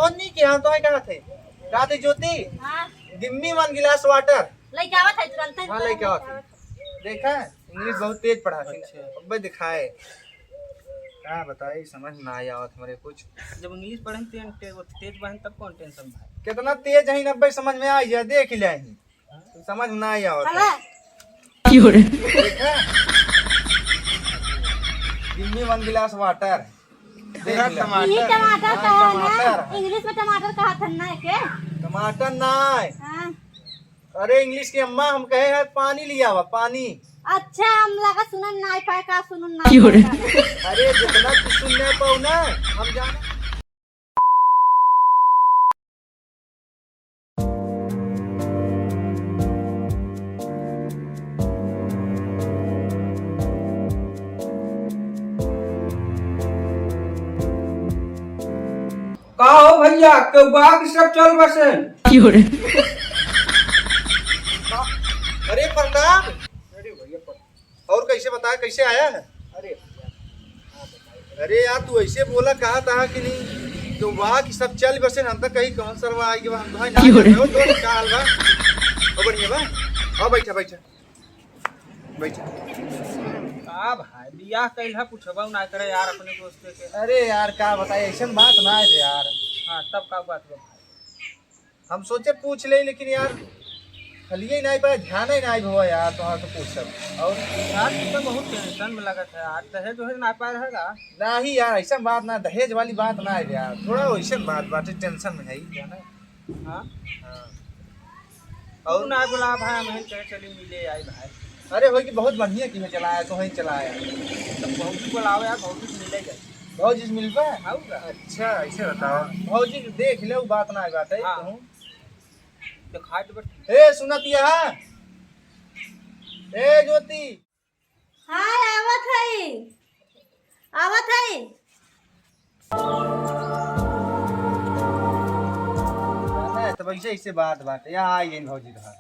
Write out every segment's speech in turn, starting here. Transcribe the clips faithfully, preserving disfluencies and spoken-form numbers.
फोन नहीं किया, हम तो कहा थे, कहा थे, "ज्योति, हाँ। Give me one glass water।" लेके आवत है तुरंत। हाँ, लेके आवत है। देखा, English बहुत तेज पढ़ा थी। अच्छा। अब्बे दिखाए। का बताई, समझ ना आई आवत हमरे कुछ। जब English पढ़न ते, ते, तेज बहन तब कौन tension भाई? कितना तेज है, अब्बे समझ में आई है, देख ले ही। समझ में ना आई आवत है। हला। क्यों रे? देखा? Give me one glass water। देख ले। टमाटर। ये टमाटर हाँ, कहा ना? टमाटर। English में टमाटर कहा था ना के? टमाटर ना है। हाँ। अरे English के अम्मा, हम कहे हैं पानी लिया हुआ, पानी। अच्छा, हम लगा सुनन ना पाए का, सुनन ना क्यों रे? पाए का। अरे जितना तू सुन ना पाऊ ना, हम जाने। का हो भैया, केहू बा कि सब चल बसेन? क्यों रे? अरे प्रताप, अरे भैया, और कैसे बताया, कैसे आया है? अरे भैया, अरे यार, तू ऐसे बोला, कहा था कि नहीं, तो वहाँ की सब चल बसेन, हम तो कहीं कौन सरवा आएगी, हम तो भाई ना क्यों रे? जानते हो, तो क्या हाल बा? और बढ़िया बा? आओ, बैठा, बैठा, बैठा। का भाई, बियाह कइल है, पूछबा ना करे यार अपने दोस्त के। अरे यार, का बताई, ऐसन बात ना है यार। हाँ, तब का बात बा भाई? हम सोचे पूछ ले, लेकिन यार, हलिए ही नहीं पाए, ध्यान ही नहीं हुआ यार, तोहार तो पूछब। और यार, तू तो बहुत tension में लगत है यार, दहेज वहेज ना पाए रहेगा? नहीं यार, ऐसा बात ना, दहेज वाली बात ना है यार, थोड़ा वैसे बात बाटे, tension में है ही, जाना है। हाँ? हाँ। और? तू ना बोला भाई, हम ही कहे चली मिले आई भाई। अरे, होई कि बहुत बढ़िया की है, चलाया तो है, चलाया। तो भौजी बोलावे यार, भौजी से मिले जाए। भौजी से मिलबा? आऊ का? अच्छा, ऐसे बताओ। भौजी के देख ले, उ बात ना बात है, हाँ। कहूँ। दिखाई दे बट। ए, सुनत यहाँ? ए, ज्योति। हाँ, आवत है, आवत है। जाना है, तब ऐसे, ऐसे बात, बात। यहाँ आई गई भौजी तोहार।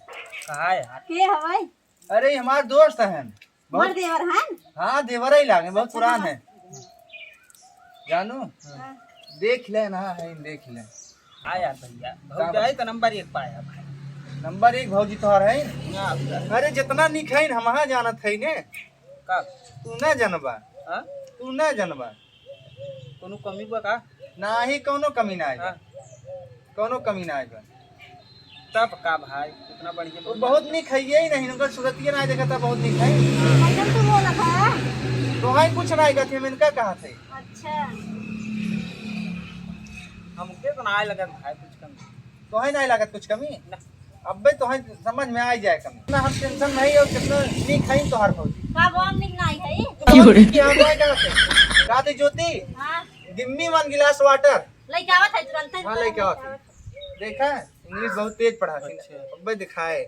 कहाँ है यार? के हवाई? अरे, हमार दोस्त हैं। हमार बहुत देवर हैं? हाँ, देवर ही लागे, बहुत पुरान है। जानू? हाँ। देख ले ना, है, देख ले। हाँ यार भैया, का भौजाई तो नंबर एक पाया भाई। नंबर एक भौजी तोहर है? हाँ, भैया। अरे, जितना निक है, हम हाँ जानत है ने। का? तू ना जनबा। हाँ? तू ना जनबा। कोनो कमी बा का? नाही, कोनो कमी ना आइबा। हाँ। कोनो कमी ना आइबा। तब का भाई, इतना बढ़िया वो बहुत निक है, यही नहीं, उनका सूरतिया ना देखा था, बहुत निक है। मतलब तू बोला था? तो है कुछ ना आइबा थे, मैंने का कहा थे? अच्छा। हमके तो ना आए लगत भाई कुछ कमी। तो है ना लागत कुछ कमी? ना। अब्बे तो है समझ में आ जाए कमी। ना हम tension नहीं और कितना निक है तोहार भौजी। का बोल निक नहीं है? तो क्यों रे? क्या बात है? राधे ज्योति, हाँ। Give me one glass water। लेके आवत है तुरंत। हाँ, लेके आवत है। देखा, English बहुत तेज पढ़ा थी। अच्छा। अब्बे दिखाए।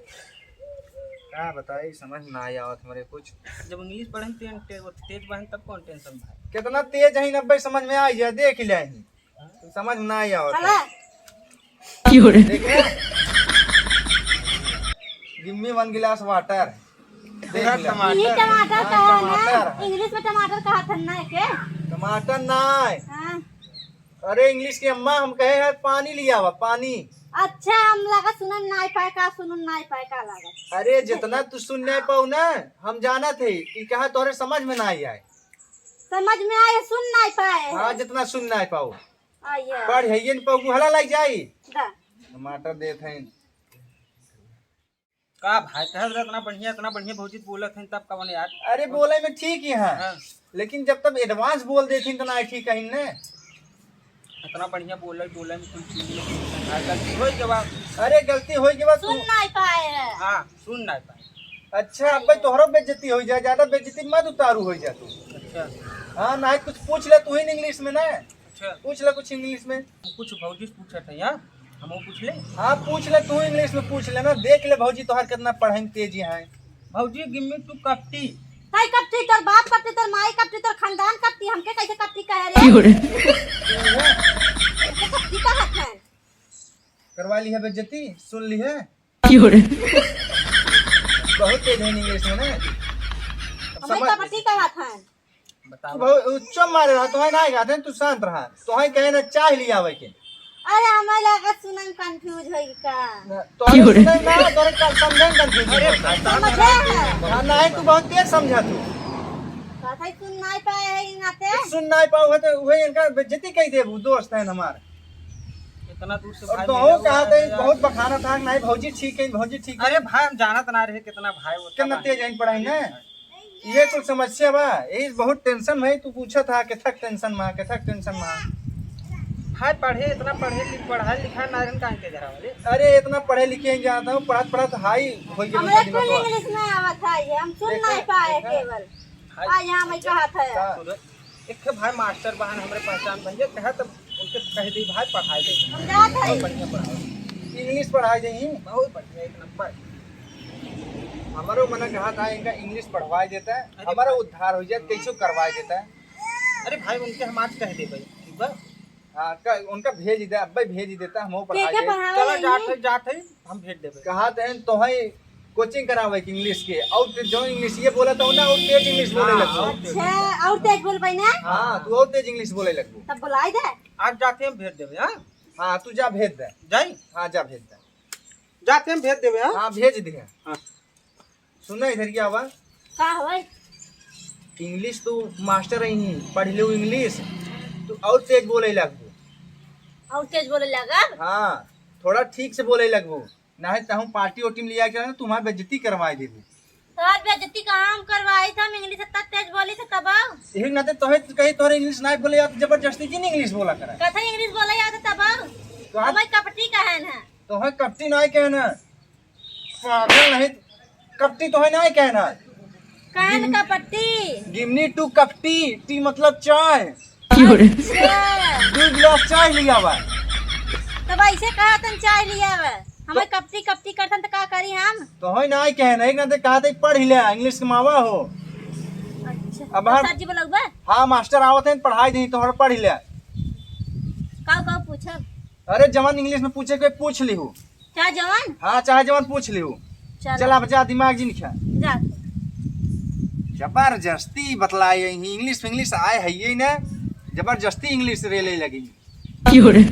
का बताई, समझ ना आया आवत हमरे कुछ। जब English पढ़न ते, ते, तेज बहन तब कौन tension भाई? कितना तेज है, अब्बे समझ में आ गया, देख ले ही। तू समझ ना आया आवत हला। है। क्यों रे? देखे? Give me one glass water। देख ले। टमाटर। ये टमाटर हाँ, कहा है ना? टमाटर। English में टमाटर कहा था ना के? टमाटर ना है। हाँ। अरे English के अम्मा हम कहे हैं पानी लिया हुआ, पानी। अच्छा, हम लगा सुनन ना पाए का, सुनन ना पाए का लगा। अरे जितना तू सुन ना पाऊ ना, हम जानत है कि कहा तोहरे समझ में ना आए। समझ में आए, सुन ना पाए। हाँ, जितना सुन ना पाऊ। आइए। पढ़ है ये न पाऊ, हला लग जाई। दा। टमाटर देत हैं। का भाई, कहत रहे इतना बढ़िया, इतना बढ़िया भौजी बोलत हैं, तब कवन यार? अरे, बोले में ठीक ही है। हाँ। लेकिन जब तब advance बोल देथिन, तो ना ठीक है ने। इतना बढ़िया बोले, बोले में कुछ चीज नहीं। आ, गलती होई के बाद। अरे, गलती होई के बाद सुन तू नहीं पाए है। हाँ, सुन नहीं पाए। अच्छा, अब भाई तोहरो बेइज्जती होई जाए, ज्यादा बेइज्जती मत उतारू होई जा तू। अच्छा। हाँ, ना कुछ पूछ ले तू ही English में ना। अच्छा। पूछ ले कुछ English में। कुछ भौजी से पूछत है यार, हम वो पूछ ले। हाँ, पूछ ले तू, English में पूछ ले ना, देख ले भौजी तोहार कितना पढ़ाई में तेजी है। भौजी, give me two cup tea। ताई cup tea, तोर बाप cup tea, तोर माई cup tea, तोर खानदान cup tea, हमके कैसे cup tea कहे रे? क्यों रे? हमके cup tea का हक है? करवा ली है बेइज्जती, सुन ली है। क्यों रे? बहुत तेज है English में ना। अब हमें समझ cup tea का हक है? बताओ। तू बहुत उच्च मारे रहा, तोहे ना कहते, तू शांत रहा। तोहे कहे ना चाय लिया आवे के। अरे, हमें लगा सुनन confuse होई का? ना, तोरे सुनन ना, तोरे का समझन confuse होई। अरे भाई, समझे है? हाँ, नहीं, तू बहुत तेज समझा तू। कथई सुन नहीं पाए है इहाँ पे। सुन नहीं पाओ है तो वही इनका बेइज्जती कई देबू, दोस्त है हमार। इतना दूर से और भाई तो मिले हो हुआ कहा है थे, यार। बहुत बखाना था, नहीं भौजी ठीक है, भौजी ठीक है। अरे भाई, हम जानत ना रहे कितना भाई वो कितना तेज है पढ़ाई में। ये कुल समस्या बा, यही बहुत tension में तू पूछा था, केथक tension में, केथक tension में। भाई पढ़े, इतना पढ़े लिख, पढ़ाई लिखाई ना रहन काहे के जरा वाले। अरे इतना पढ़े लिखे हैं जानता हूँ, पढ़त पढ़त हाई हो गया हमरे कुल दिमाग। English में आवत है, ये हम सुन देखा, नहीं पाए देखा। केवल। हाय। आ, यहाँ मैं कहा था। का? सूरज, एक ठे भाई मास्टर बहन हमरे पहचान भैया कहे तब उनके कह दी भाई पढ़ाई दे। हम जात हई। बहुत बढ़िया पढ़ाई। English पढ़ाई दे ही। बहुत बढ़िया, एक नंबर। हमारो मना कहा था इनका English पढ़वाई देता है, अरे हमारा भाई। उद्धार हो जाए, कैसे करवाई देता है। अरे भाई उनके हम आज कह दे भाई, ठीक बा? हाँ, क-, उनका भेज दे, अब्बे भेज देता, हम के पढ़ा के दे। पढ़ावे चला रही? जात है, जात है, हम भेज देबे। कहा तहन तोहई coaching करावे के English के, और ते जो English ये बोला था ना, और तेज English बोले हाँ, लगबो। और तेज। अच्छा, और तेज बोल पाई ना? हाँ, तू और तेज English बोले लगबो। तब बुलाई दे। आज जाते हम भेज देबे, हाँ? हाँ, तू जा भेज दे। जाई? हाँ, जा भेज दे। जाते हम भेज देबे, हाँ? हाँ, भेज दे। हाँ। सुना इधर क्या हुआ? का होई? English तू मास्टर रही, पढ़ लो English, तू और तेज बोले लगबो। और तेज बोले लगब? हाँ, थोड़ा ठीक से बोले लगबो, नहीं तो हम पार्टी ओटी में लिया के ना तुम्हारी बेइज्जती करवाई देबो। तोहार बेइज्जती कहाँ हम करवाई था? हम English इतना तेज बोली थे तब। यही नाते तोहे कही तोहरे English नहीं बोले या तो जबरदस्ती की नहीं English बोला करा। कथा English बोले या तो तब। तो हम हमें कपटी कहे ना। तोहे कपटी नहीं कहे ना। पागल नहीं, कपटी तोहे नहीं कहना। कान गिम-, का पट्टी। Give me two cup tea, tea मतलब चाय। की हो रे? अच्छा। दो गिलास चाय लिया बा। तब ऐसे कहा तन चाय लिया बा। हमें तो कपटी कपटी करतन त का करी हम? तोहे नहीं कहना, एक ना ते कहा ते पढ़ ले, English के मावा हो। अच्छा। अब तो हम सर जी बोलौबा? हाँ, मास्टर आवत हैं, पढ़ाई दही, तोहर पढ़ ले। का का पूछब? अरे जवान English में पूछे के पूछ लिहू। चाहे जवान? हाँ, चाहे जवान पूछ लिहू। चलो। चल, अब जा, दिमाग जिन खा। जा। जबरदस्ती बतलाए यही, English फिंग्लिश आए है ये ना, जबरदस्ती English रेले लगी। की हो रे?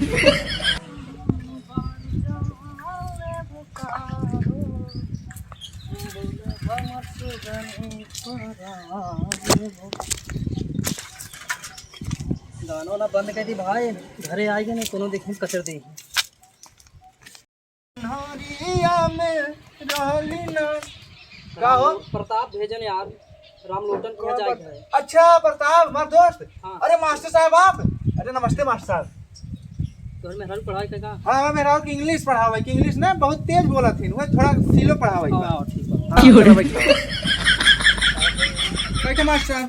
गाना वाना बंद कर दी भाई, घरे आएगी नहीं, कोनो देखी कचर दी। अन्हरिया में रहली ना। का हो? प्रताप भेजन यार, रामलोटन के यहाँ कौन जाए पर-, के है। अच्छा, प्रताप, हमार दोस्त। हाँ। अरे मास्टर साहब आप। अरे नमस्ते मास्टर साहब। तोहर मेहरारू पढ़ाई का का? हाँ, हमार मेहरारू के English पढ़ावे, कि English ना बहुत तेज बोलत हिन, वह थोड़ा slow पढ़ावे के बा। हाँ, ठीक बा। हाँ, की हो रे? चलो बैठो। बैठो मास्टर साहब।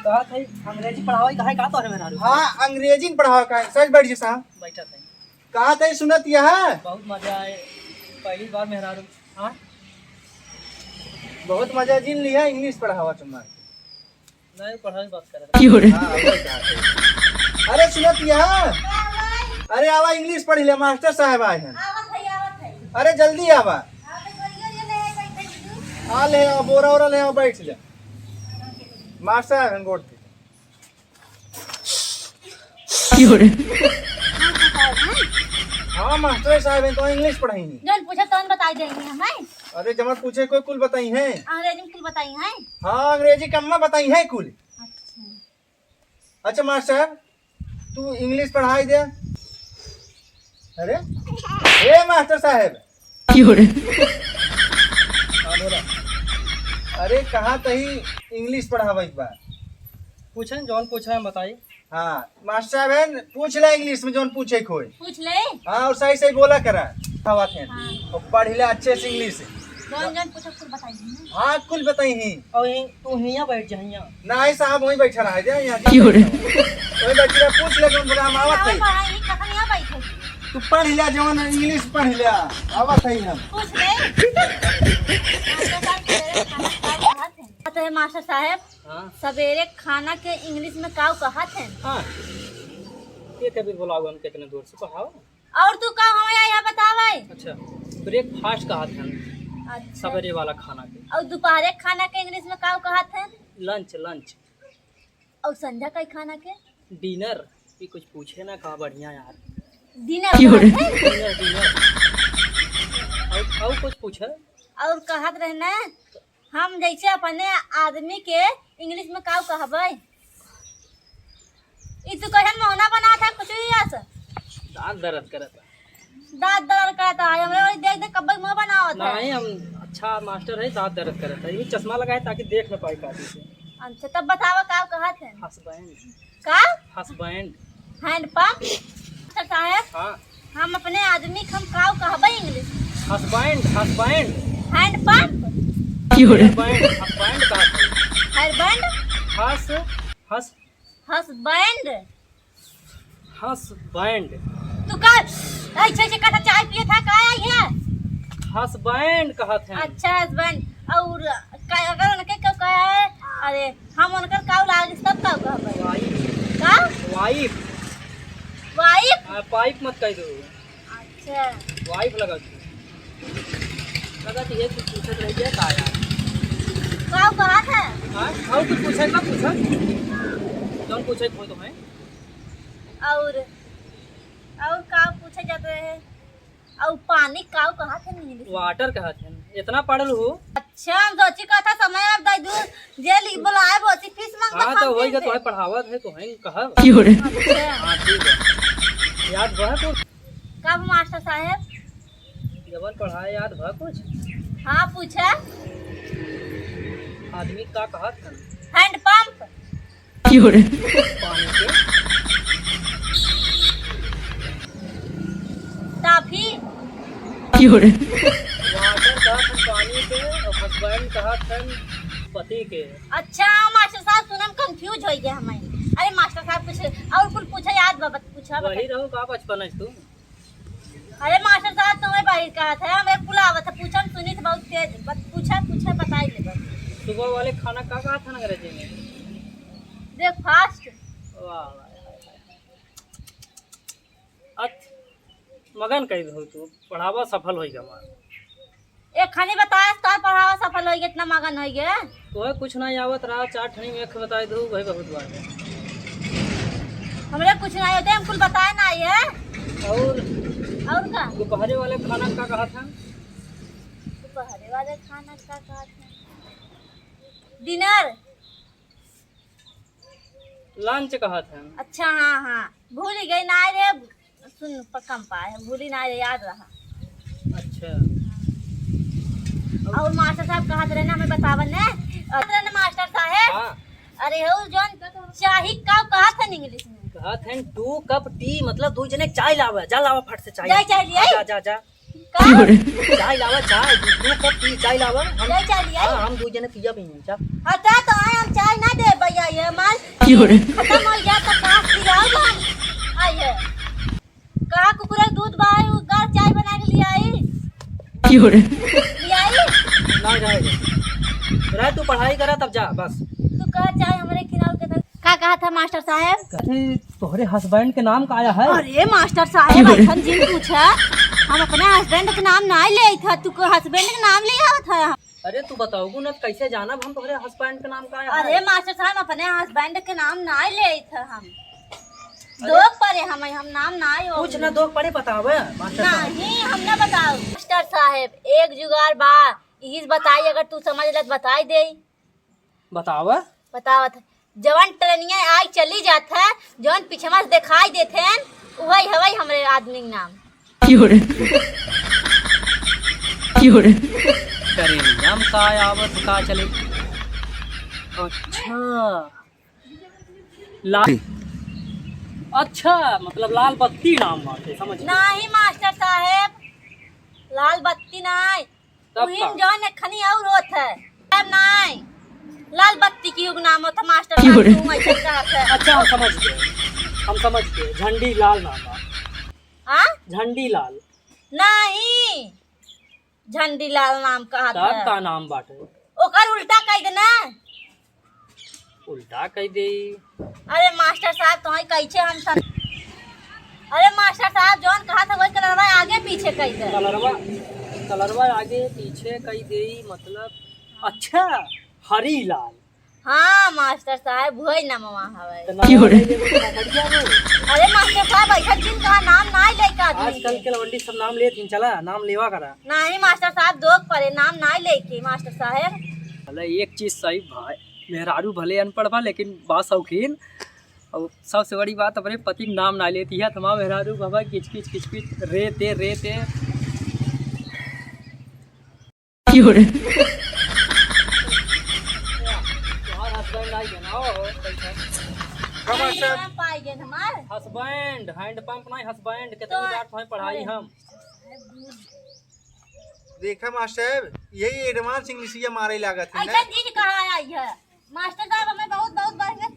कहा था अंग्रेजी पढ़ावे का है का तोहर मेहरारू? हाँ, अंग्रेजी में पढ़ावे का है। सर बैठ जाइए साहब। बैठा था। कहा था सुनत यह? बहुत मजा आए, पहली बार मेहरारू। हाँ? बहुत मजा जिन लिहा English पढ़ावा तुम्हार। नहीं, पढ़ाई बात कर। की हो रे? हाँ, वही कहा था। अरे सुनत यह? अरे आवा English पढ़ ले, मास्टर साहब आए हैं। आवत है, आवत है। अरे जल्दी आवा। आवत है, बोलिए, ये ले, बैठ, बैठ, बैठ। आ ले, आ बोरा ओरा ले, आ बैठ जा। मास्टर आए हैं, गोड़ पे। की हो रे? हाँ, मास्टर साहब हैं, तो English पढ़ाई नहीं। जौन पूछे तौन बताई देंगे हम, हैं? अरे, जमा पूछे कोई कुल बताई हैं। अंग्रेजी में कुल बताई हैं? हाँ, अंग्रेजी कम्मा बताई हैं कुल। अच्छा। अच्छा, मास्टर, तू English पढ़ाई दे। अरे, ए मास्टर साहब, की हो रे? हाँ, बोला। अरे, कहा तही English पढ़ावे के बा। पूछन, जौन पूछे हम बताई। हाँ, मास्टर साहब हैं, पूछ ले English में जौन पूछे के होए। पूछ ले। हाँ, और सही सही बोला करा। हवा थे। हाँ। और पढ़ ले अच्छे से English। जौन जौन पूछे कुल बताई ही। हाँ, कुल बताई ही। और यहीं, तू हियाँ बैठ जा, हियाँ। नहीं साहब, वहीं बैठा रहा जा, यहाँ की हो रे? वहीं बैठ के पूछ ले, जौन बोला, हम आवत है। कहाँ ही, कहाँ यहाँ बैठे? तू पढ़ ले, जौन English पढ़ ले, आवत है हम। पूछ ले। मास्टर साहब, सवेरे खाना का कहा थे? तो है मास्टर साहब, हाँ। सवेरे खाना के English में काऊ कहा थे? हाँ। ये कभी बोलाओ हम कितने दूर से पढ़ाओ। और तू का हमें यहाँ बतावे? अच्छा, breakfast कहा थे हम। अच्छा। सवेरे वाला खाना के। और दोपहरे खाना के English में काऊ कहा थे? Lunch, lunch। और संध्या का खाना के? Dinner। ये कुछ पूछे ना का बढ़िया यार। डिनर क्यों रे? करत है। Dinner, dinner. और, और कुछ पूछे? और कहत रहे ना, हम जैसे अपने आदमी के इंग्लिश में काऊ कहबै? ई तू कैसन मौना बनात है कुछ ही ऐसा? दांत दर्द करत है। दांत दर्द करत है, हमरे ओरी देख देख कब्बे मुंह बनावत है। नहीं, हम अच्छा मास्टर है, दांत दर्द करत है। ये चश्मा लगाए ताकि देख न पाए काफी से। अच्छा, तब बतावा काऊ कहत है? हसबैंड। का? हसबैंड। Hand pump. मास्टर साहेब, हाँ। हम अपने आदमी के हम काऊ कहबे English? Husband, husband. Hand pump. क्यों रे? हसबैंड, हसबैंड का है? Hand pump? हस, हस। हसबैंड। हसबैंड। तू का ऐसे ऐसे कहता चाय पिए था, का आई है? हसबैंड कहत हैं। अच्छा, हसबैंड। और का, अगर उनके क्यों कहा है, अरे, हम उनकर काऊ लाग, सब काऊ कहबे। वाइफ। का? वाइफ। वाइफ? आ, पाइप मत कह दो। अच्छा। वाइफ लगा दो। लगा कि ये कुछ पूछत रह गया का यार? काऊ कहत है? हाँ? और कुछ पूछे ना पूछा? जौन पूछे कोई तो है। और, और काऊ पूछे जाते हैं? और पानी काऊ कहत है इंग्लिश में? वाटर कहत है। इतना पढ़ल हो? अच्छा, हम सोची कहत है समय अब दे दू, जे लिख बोलाए वो सी फीस मांगत हाँ, तो हम वही फिर का से। तोहे पढ़ावत है, तोहे कहब। क्यों रे? अच्छा। हाँ, ठीक है। याद बा कुछ? कब मास्टर साहेब? जवन पढ़ाए याद बा कुछ? हाँ, पूछा। आदमी का कहत है? Hand pump. क्यों रे? पानी के। टाफी। क्यों रे? वाटर कहत हन पानी के और हसबैंड कहत हन पति के। अच्छा, मास्टर साहब, सुनम confuse होइ गया हमें। अरे मास्टर साहब, कुछ और कुछ पूछा याद बा, बत-, पूछा, वही बता। रहो का बचपन है तू। अरे मास्टर साहब, तुम्हें बाहर कहा था, हमें बुलावा था, पूछा, हम सुनी थे बहुत तेज, बत-, पूछा, पूछा, बताई ले बस। सुबह वाले खाना का कहा था ना अंग्रेजी में? ब्रेकफास्ट। वाह, वाह, वाह, वाह। अत मगन कह दो तू, पढ़ावा सफल होई गवा। एक खानी बताए, तोर पढ़ावा सफल होई गया, इतना मगन होई गया। तोहे कुछ ना आवत रहा, चार ठनी में एक बताए दो, वही बहुत बात है। हमरे कुछ ना होते, हम कुल बताए ना आए। और? और का? दोपहरे वाले खाना का कहा था? दोपहरे वाले खाना का कहा था? डिनर। लंच कहत हैं। अच्छा, हाँ, हाँ, भूल ही गई ना रे, सुन, पक्का में पाए, भूल ही ना रे, याद रहा। अच्छा। और मास्टर साहब कहत रहे ना, हमें बतावन ने, कहत रहे ना मास्टर साहब, हाँ। अरे हो जौन चाही का कहत हैं इंग्लिश में? कहत हैं two cup tea, मतलब दू जने चाय लावा, जा लावा फट से चाय। जा चाय ले आई? जा, जा, जा। का? चाय लावा, चाय, दू, दू कप पी, चाय लावा। हम, चाय, चाय लियाई? हाँ, हम दू जने पिया भी हैं, जा। हटा तो आए, हम चाय ना दे भैया, ये हमार खत्म हो गया तो का पियाओ हम? आइए। कहा कुकुर दूध बाई, उ घर चाय बना के लियाई? लियाई? नहीं, रहे दे। रहे, तू पढ़ाई करा तब जा, बस। तू कहा चाय हमरे खिलाओ के तब का कहा था मास्टर साहेब? कहते, "तोहरे हस्बैंड के नाम का आया है?" अरे मास्टर साहेब, क्यों रे? ऐसन जिन पूछा, हम अपने हस्बैंड के नाम ना ले था, तू को हस्बैंड के नाम ले आवत है। अरे तू बताओ ना, कैसे जानब हम तोहरे हस्बैंड के नाम का आया अरे है? मास्टर साहेब, अपने हस्बैंड के नाम ना ले था हम। अरे दोख पड़े हम, हम नाम ना ही कुछ ना दोख पड़े, बतावे मास्टर साहेब। नहीं, हम ना बताओ। मास्टर साहेब, एक जुगाड़ बा, इस बताई, अगर तू समझ ले तो बताई दे। बतावा। बतावत है। जवन ट्रेनिया आई चली जात है, जवन पिछवा से दिखाई देत हैं, वही हवाई हमरे आदमी के नाम। क्यों रे? क्यों रे? ट्रेनिया में का आवत, का चले? अच्छा। लाल। अच्छा, मतलब लाल बत्ती नाम बाटे, समझ गए? नहीं मास्टर साहेब, लाल बत्ती नहीं। तब उहिन का? जौन एक खनी और होत है। तब नाई। लाल बत्ती की उग नाम होत है, मास्टर साहब, क्यों रे? तू ऐसे कहत है। अच्छा, हम समझ गए। हम समझ गए। झंडी लाल नाम बा। हाँ? झंडी लाल। नहीं। झंडी लाल नाम कहत तब है। का नाम बाटे? ओकर उल्टा कह देना। उल्टा कह दे। अरे मास्टर साहब, तोहई कैसे हम सम-, अरे मास्टर साहब, जौन कहा था वही कलरवा आगे पीछे कह दे। कलरवा, कलरवा आगे पीछे कह दे, मतलब, अच्छा, हरी लाल। हाँ मास्टर साहब, वही नमवा हवे। तो नाम क्यों रे? ले लेबो तो पकड़ जाबो। अरे मास्टर साहब, ऐसा जिन कहा नाम ना लेके आदमी आजकल के। के लवंडी सब नाम लेत हिन, चला नाम लेवा करा। नहीं मास्टर साहब, दोख परे नाम ना लेके मास्टर साहब। भले एक चीज सही भाई, मेहरारू भले अनपढ़ बा लेकिन बा शौकीन। और सबसे बड़ी बात, अपने पति के नाम ना लेती है, तमाम मेहरारू बाबा किच किच किच किच, रे ते रे ते। क्यों रे? तुम्हार हस्बैंड आई है ना, हो, कैसे? हाँ, मास्टर। पाई गए हमार। हस्बैंड, हैंड पंप नहीं, हस्बैंड, कितनी तो बार तुम्हें पढ़ाई अरे। हम। देखा मास्टर, यही एडवांस इंग्लिशिया मारे लागत है ना। ऐसा चीज कहाँ आई है? मास्टर साहब हमें बहुत, बहुत बढ़िया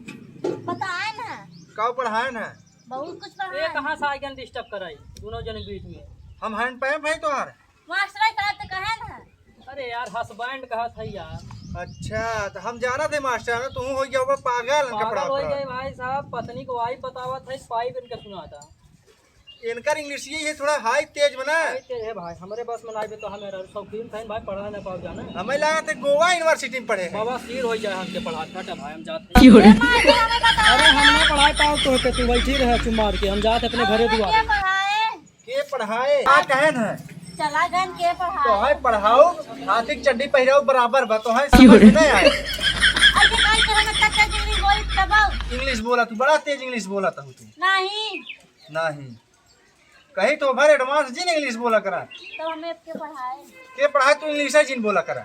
बताए ना। का पढ़ाए ना? बहुत कुछ ये पढ़ाए। कहाँ से आइगन डिस्टर्ब कराई दोनों जन के बीच में? हम हैंड पंप है तोहार। मास्टर साहब तो कहे ना। अरे यार, हस्बैंड कहा था यार। अच्छा, तो हम जाना थे मास्टर ना, तू हो गया होगा पागल, इनका पागल पढ़ा हो पढ़ा। गए भाई साहब, पत्नी को वाइफ बतावा था, पाइप इनका सुना था। इनकर इंग्लिश ये, ये थोड़ा हाई तेज बना। हाई तेज है भाई, हमरे बस में ना आवे तो हम यार शौकीन थे भाई, पढ़ा ना पाओ जाना। हमें लगा थे गोवा यूनिवर्सिटी में पढ़े हैं। बाबा सीर हो जाए हमके पढ़ा, हटा भाई, हम जाते हैं। क्यों रे? अरे हम ना पढ़ा पाओ तो के, तू बैठी रहे चुप मार के, हम जाते अपने घरे दुआरे। के पढ़ाए? का कहन है? चला गन के पढ़ाए? तो है पढ़ाओ, हाथी के चड्डी पहिराओ बराबर बा, तो है क्यों समझ रे? नहीं आए। ऐसे काहे करे ना, तक तक इंग्लिश बोली तब? इंग्लिश बोला तू, बड़ा तेज इंग्लिश बोला था तू। नहीं। नहीं। कही तो भर एडवांस जिन इंग्लिश बोला करा। तो हमें के पढ़ाए? के पढ़ाए तू इंग्लिश है जिन बोला करा।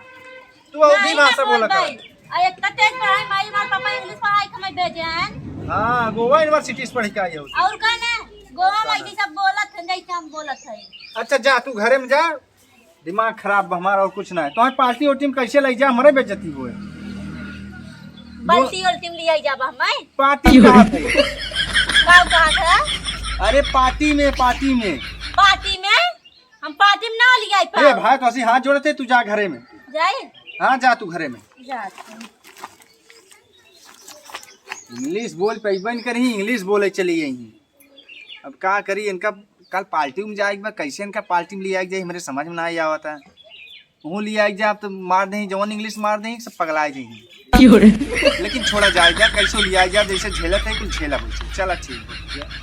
तू अवधी नहीं, भाषा मैं बोला बोल करा। भाई। आ, इतना तेज पढ़ाई, माई, मार पापा इंग्लिश पढ़ाई के हमें भेजे हैं। हाँ, गोवा यूनिवर्सिटी से पढ़ के आई हो। और का ना, गोवा में ये सब बोलत है, जैसे हम बोलत है। अच्छा, जा, तू घरे में जा, दिमाग खराब बा हमारा, और कुछ ना है। तो पार्टी उर्टी में कैसे ले जा, हमारे बेइज्जती होए। बाल्टी उल्टी में ले आई जाबा हमें। पार्टी में कहा थे? का कहा था? अरे, पार्टी में, पार्टी में। पार्टी में? हम पार्टी में ना ले आई ए पाओ। भाई, तो ऐसे हाथ जोड़े थे, तू जा घरे में। जाए? हाँ, जा तू घरे में। जा। इंग्लिश बोल पैबे न करी, इंग्लिश बोले चली आई। अब का करी, इनका कल पार्टी में जाए के बा, कैसे इनका पार्टी में ले आए के जाए, हमरे समझ में ना आवत है। वहूँ ले आए के जाए, अब तो मार देही, जवन इंग्लिश मार देही, सब पगलाए जाही। क्यों रे? लेकिन छोड़ा जाए जा, कैसे ले आए जा, जैसे झेलत है, कुल झेला वैसे। चला ठीक बा।